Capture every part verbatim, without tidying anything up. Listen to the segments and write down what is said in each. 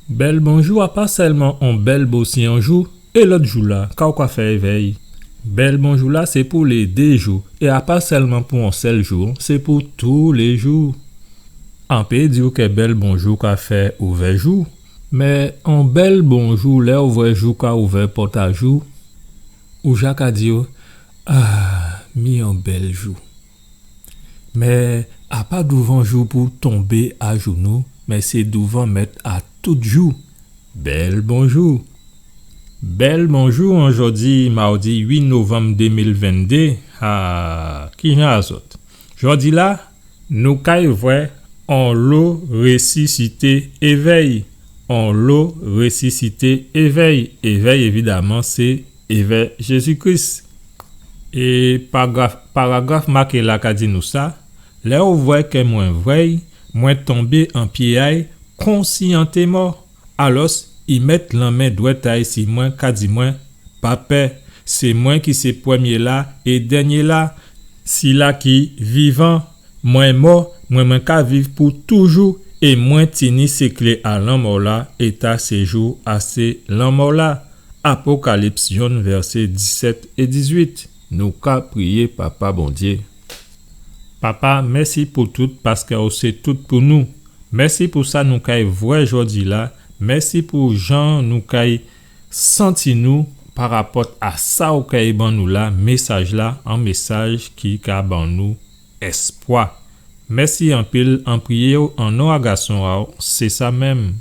Bèl bonjou a pa sèlman on bèl bo si on jou, é lòt jou-la, ka ou ka fè évè'y? Bèl bonjou-la sé pou lé dé jou, é a pa sèlman pou on sèl jou, sé pou tou lé jou. An pé di'w kè bèl bonjou ka fè ouvè jou, mé on bèl bonjou lè ou vwè jou ka ouvè pòt a jou, ou ja ka di'w, a, mi on bèl jou. Mé a pa douvan jou pou tonbé ajounou, mé sé douvan mèt a tout jou. Bèl bonjou. Bèl bonjou an jòdi mawdi uit novanm dé mil venndé. A, kijan a zòt? Jòdi-la, nou kay vwè onlo résisité évè'y. Onlo résisité évè'y. Évè'y, évidaman, sé évè Jézi Kris. É paragraf, paragraf maké la ka di nou sa, lè ou vwè kè mwen vwè'y, mwen tonbé an pyé a'y konsi an té mò. Alòs, i mèt lanmen dwèt a'y si mwen, ka di mwen, pa pè, sé mwen ki sé prèmyé-la é dènyé-la, sila ki vivan, mwen mò, mwen, mwen ka viv pou toujou, é mwen tini sé klé a lanmò-la é ta séjou a sé lanmò-la. Apokalips yonn, vèsé disèt é dizuit. Nou ka priyé Papa Bondyé. Papa, mèsi pou tout, paskè ou sé tout pou nou. Mèsi pou sa nou kay vwè jòdi-la. Mèsi pou jan nou kay santi nou parapòt a sa ou kay ban nou la, mésaj-la, on mésaj ki ka ban nou èspwa. Mèsi anpil, an priyé'w an non a Gason a'w, sé sa menm.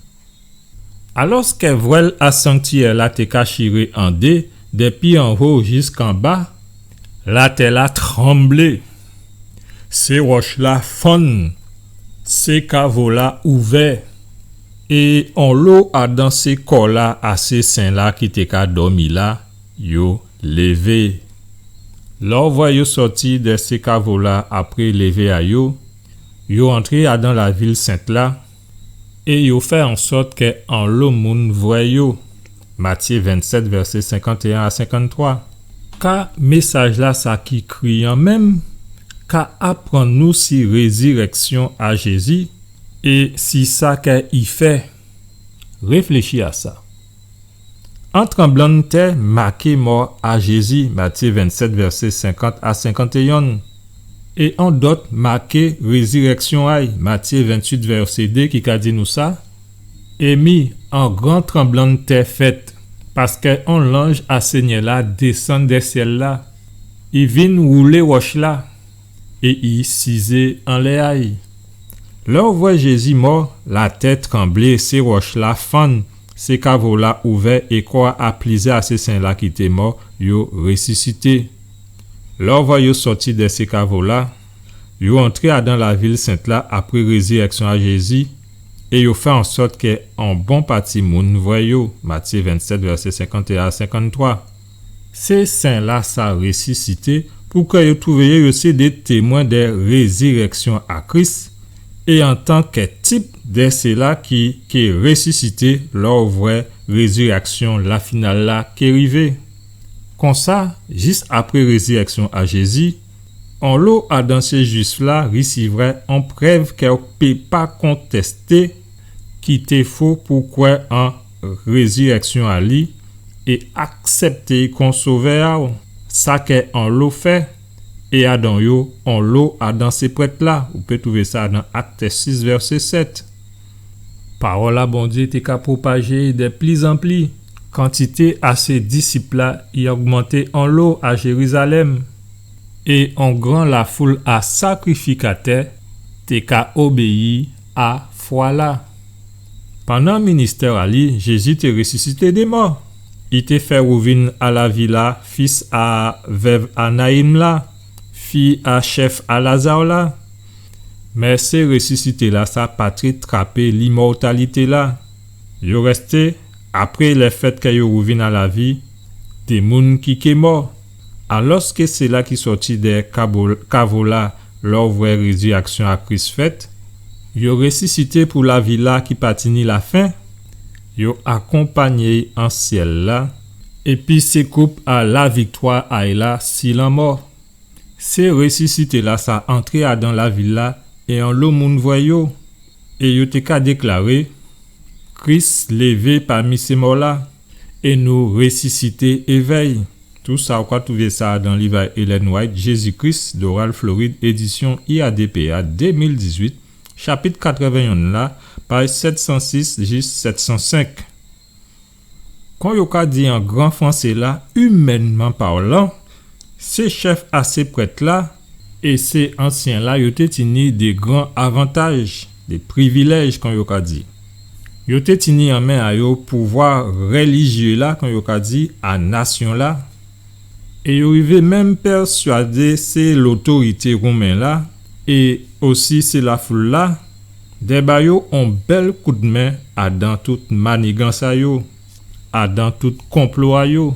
Alòskè vwèl a sanktyè-la té ka chiré an dé, dépi anwo jiskanba, latè-la tranblé. Sé wòch-la fann, sé kavo-la ouvè, é onlo adan sé kò-la a sé sen-la ki té ka dòmi la, yo lévé. Lè ou vwè yo sòti dè sé kavo-la apré lévé a yo, yo antré adan lavil sent-la, é yo fè ansòt kè onlo moun vwè yo. Matyé vennsèt, vèsé senkantéyen a senkanntwa. Ka mésaj-lasa ki kriyan menm ka aprann nou si rézirèksyon a Jézi é si sa kè i fè? Réfléchi a sa. On tranblanntè maké mò a Jézi, Matyé vennsèt, vèsé senkant a senkantéyen, é on dòt maké rézirèksyon a'y, Matyé venntuit, vèsé dé, ki ka di nou sa: É mi, on gran tranblanntè fèt, paskè on lanj a Sényè-la désann dè syèl-la, i vin woulé wòch-la, é i sizé anlè a'y. Lè ou vwè Jézi mò, latè tranblé, sé wòch-la fann, sé kavo-la ouvè, é kò a plizyè a sé sen-la ki té mò, yo résisité. Lè ou vwè yo sòti dè sé kavo-la, yo antré adan lavil sent-la apré rézirèksyon a Jézi, é yo fè ansòt kè on bon pati moun vwè yo, Matyé vennsèt, vèsé senkantéyen a senkanntwa. Sé sen-lasa résisité, pou kè yo twouvé yo, yo sé dé témwen dè rézirèksyon a Kris, é antankè tip dè sila ki ké résisité lè ou vwè rézirèksyon-la final-la ké rivé. Konsa, jis apré rézirèksyon a Jézi, onlo adan sé Jwif-la risivwè on prèv kè ou pé pa kontèsté, ki té fo pou kwè an rézirèksyon a li é aksèpté'y kon Sovè a'w. Sa kè onlo fè, é adan yo, onlo adan sé prèt-la. Ou pé twouvé sa adan Akt sis, vèsé sèt. Pawòl a Bondyé té ka pwopajé dè plizanpli. Kantité a sé disip-la i ogmanté onlo a Jérizalèm, é on gran lafoul a sakrifikatè té ka obéyi a fwa-la. Pandan ministè a li, Jézi té résisité dé mò. I té fè wouvin a lavi-la fis a vèv a Nayim la, fi a chèf a Lazar la. Mé sé résisité-lasa pa té trapé limòtalité-la. Yo rèsté, apré lèfèt kè yo wouvin a lavi, dé moun ki ké mò. Alòské sila ki sòti dè kabo-, kavo-la lè ou vwè rézirèksyon a Kris fèt, yo résisité pou lavi-la ki pa tini lafen, yo akonpangné'y an syèl-la, épi sé koup a laviktwa a'y la si lanmò. Sé résisité-lasa antré adan lavil-la é onlo moun vwè yo, é yo té ka déklaré: Kris lévé pami sé mò la, é nou résisité évè'y. Tou sa ou ka twouvé sa dan liv a Ellen White, Jésus-Christ, Doral, Florid, édisyon I A D P A, dé mil dizuit, chapit katrèven-yonn la, paj sèt san sis jis sèt san senk. Kon yo ka di an gran fransé la, imènman palan, sé chèf a sé prèt la é sé ansyen la, yo té tini dé gran avantaj, dé privilèj, kon yo ka di. Yo té tini an men a yo pouvwa rélijyé la, kon yo ka di, a nasyon la. É yo rivé menm pèswadé sé lotorité women la, é osi sé lafoul la, dè ba yo on bèl koudmen adan tout manigans a yo, adan tout konplo a yo.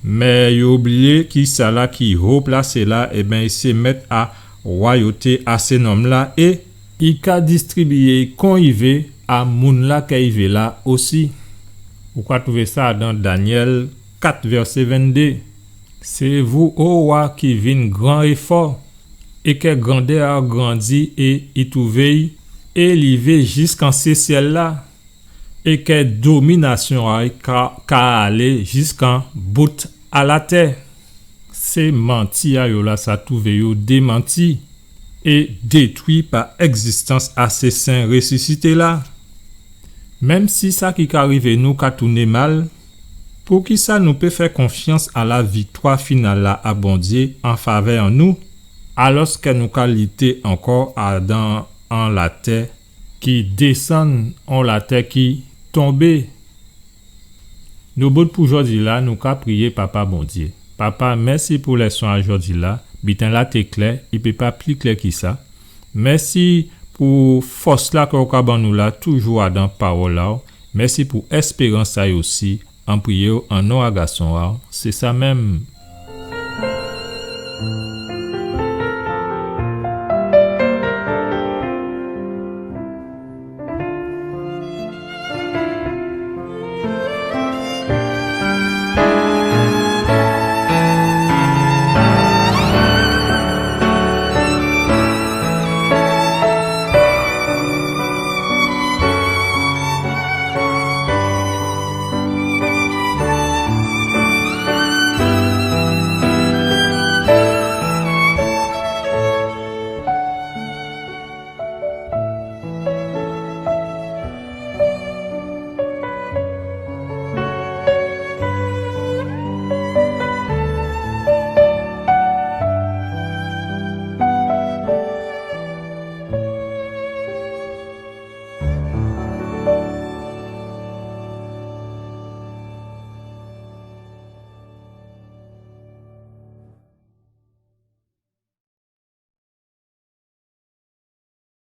Mé yo oubliyé ki sala ki ho plasé la, ében, i sé mèt a wayoté a sé nonm la, é i ka distribiyé kon i vé a moun la kè i vé la osi. Ou ka twouvé sa dan Danyèl kat, vèsé venndé. Sé vou, o wa, ki vin gran é fò, é kè grandè a'w grandi é i twouvé'y élivé jiskan sé syèl la, é kè dominasyon a'y ka, ka alé jiskan bout a latè. Sé manti a yo la sa twouvé yo démanti é détwi pa égzistans a sé sen résisité la. Menm si sa ki ka rivé nou ka tounen mal, poukisa nou pé fè konfyans a laviktwa final la a Bondyé an favè an nou, alòskè nou ka lité ankò adan an latè ki désann, on latè ki tonbé? Nou bout pou jòdi la, nou ka priyé Papa Bondyé. Papa, mèsi pou lèson a jòdi la. Biten la té klè, i pé pa pli klè ki sa. Mèsi pou fòs la kè ou ka ban nou la, toujou adan pawòl a'w. Mèsi pou èspérans a'y osi. An priyé'w an non a Gason a'w. Sé sa menm.